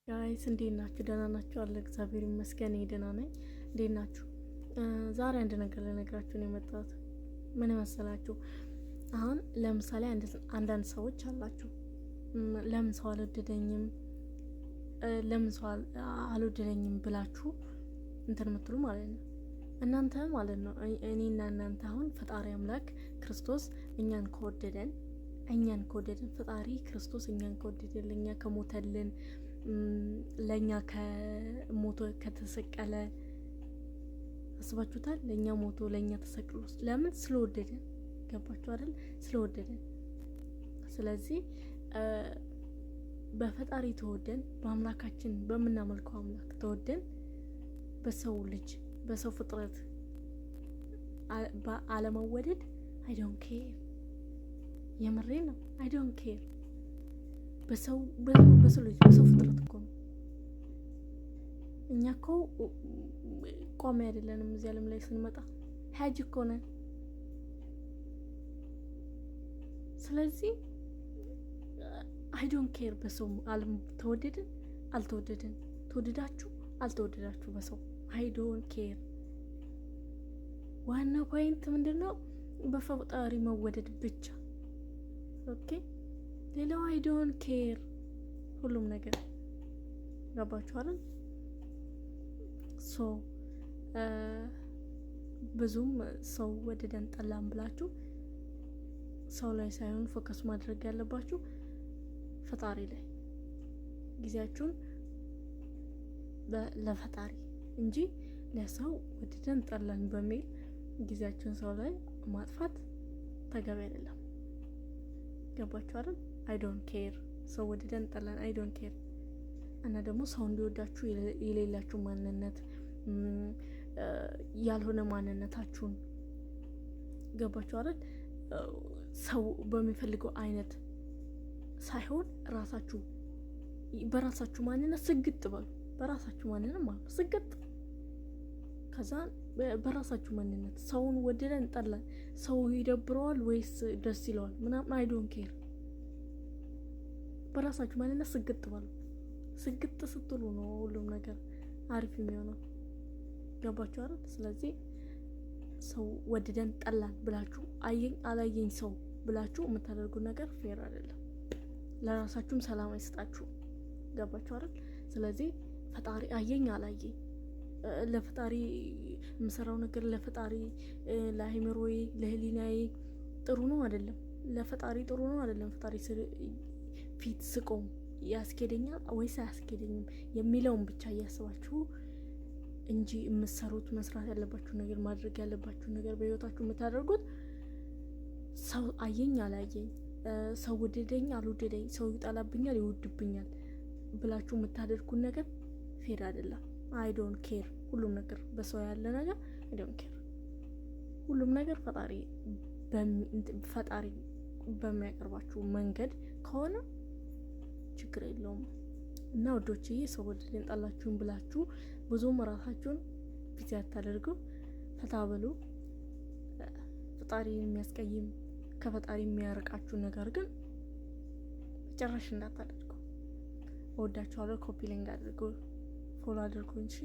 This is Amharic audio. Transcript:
Guys፣ እንዴት ናችሁ? ደህና ናችሁ? አለ እግዚአብሔር ይመስገን እኔ ደህና ነኝ። እንዴት ናችሁ? ዛሬ አንድ ነገር ልነግራችሁ ነው የመጣሁት። ምን መሰላችሁ? አሁን ለምሳሌ አንዳንድ ሰዎች አላችሁ፣ ለምን ሰው አልወደደኝም፣ ለምን ሰው አልወደደኝም ብላችሁ እንትን የምትሉ ማለት ነው። እናንተ ማለት ነው፣ እኔና እናንተ አሁን ፈጣሪ አምላክ ክርስቶስ እኛን ከወደደን፣ ፈጣሪ ክርስቶስ እኛን ከወደደን፣ ለእኛ ከሞተልን፣ ለእኛ ከሞቶ ከተሰቀለ፣ አስባችሁታል? ለእኛ ሞቶ ለእኛ ተሰቅሎ ለምን? ስለወደደን። ገባችሁ አይደል? ስለወደደን። ስለዚህ በፈጣሪ ተወደን፣ በአምላካችን በምናመልከው አምላክ ተወደን በሰው ልጅ በሰው ፍጥረት አለመወደድ I don't care። የምሬ ነው። I don't care። በሰው ልጅ በሰው ፍጥረት እኮ ነው። እኛ እኮ ቋሚ አይደለንም። እዚህ ዓለም ላይ ስንመጣ ሂያጅ እኮ ነን። ስለዚህ I don't care በሰው ዓለም ተወደድን አልተወደድን፣ ተወደዳችሁ አልተወደዳችሁ በሰው I don't care። ዋናው point ምንድን ነው? በፈጣሪ መወደድ ብቻ። Okay፣ ሌላው I don't care ሁሉም ነገር። ገባችሁ? So ብዙም ሰው ወደደን ጠላን ብላችሁ ሰው ላይ ሳይሆን focus ማድረግ ያለባችሁ ፈጣሪ ላይ፣ ጊዜያችሁን ለፈጣሪ እንጂ ለሰው ወደደን ጠላን በሚል ጊዜያችሁን ሰው ላይ ማጥፋት ተገቢ አይደለም። ገባችሁ አይደል? I don't care ሰው ወደደን ጠላን፣ I don't care። እና ደግሞ ሰው እንዲወዳችሁ የሌላችሁ ማንነት፣ ያልሆነ ማንነታችሁን፣ ገባችሁ አይደል? ሰው በሚፈልገው አይነት ሳይሆን ራሳችሁ በራሳችሁ ማንነት ስግጥ በሉ። በራሳችሁ ማንነት ማለት ነው ስግጥ። ከዛ በራሳችሁ ማንነት ሰውን ወደደን ጠላን፣ ሰው ይደብረዋል ወይስ ደስ ይለዋል ምናምን I don't care። በራሳችሁ ማንነት ስግጥ በሉ። ስግጥ ስትሉ ነው ሁሉም ነገር አሪፍ የሚሆነው። ገባችሁ አይደል? ስለዚህ ሰው ወደደን ጠላን ብላችሁ፣ አየኝ አላየኝ ሰው ብላችሁ የምታደርጉት ነገር fair አይደለም። ለራሳችሁም ሰላም አይሰጣችሁም። ገባችሁ አይደል? ስለዚህ ፈጣሪ አየኝ አላየኝ፣ ለፈጣሪ የምሰራው ነገር ለፈጣሪ፣ ለአይምሮዬ፣ ለህሊናዬ ጥሩ ነው አይደለም? ለፈጣሪ ጥሩ ነው አይደለም? ፈጣሪ ፊት ስቆም ያስኬደኛል ወይስ አያስኬደኝም የሚለውን ብቻ እያስባችሁ እንጂ የምትሰሩት፣ መስራት ያለባችሁ ነገር፣ ማድረግ ያለባችሁ ነገር በህይወታችሁ የምታደርጉት፣ ሰው አየኝ አላየኝ፣ ሰው ወደደኝ አልወደደኝ፣ ሰው ይጠላብኛል ይወድብኛል ብላችሁ የምታደርጉት ነገር fair አይደለም። I don't care። ሁሉም ነገር፣ በሰው ያለ ነገር I don't care። ሁሉም ነገር ፈጣሪ በሚያቀርባችሁ መንገድ ከሆነ ችግር የለውም። እና ውዶችዬ፣ ሰው ወደደን ጠላችሁን ብላችሁ ብዙም ራሳችሁን busy አታደርጉ። ፈታ በሉ። ፈጣሪ የሚያስቀይም፣ ከፈጣሪ የሚያርቃችሁ ነገር ግን ጭራሽ እንዳታደርጉ። እወዳችኋለሁ። Copy link አድርጉ፣ follow አድርጉ እንጂ።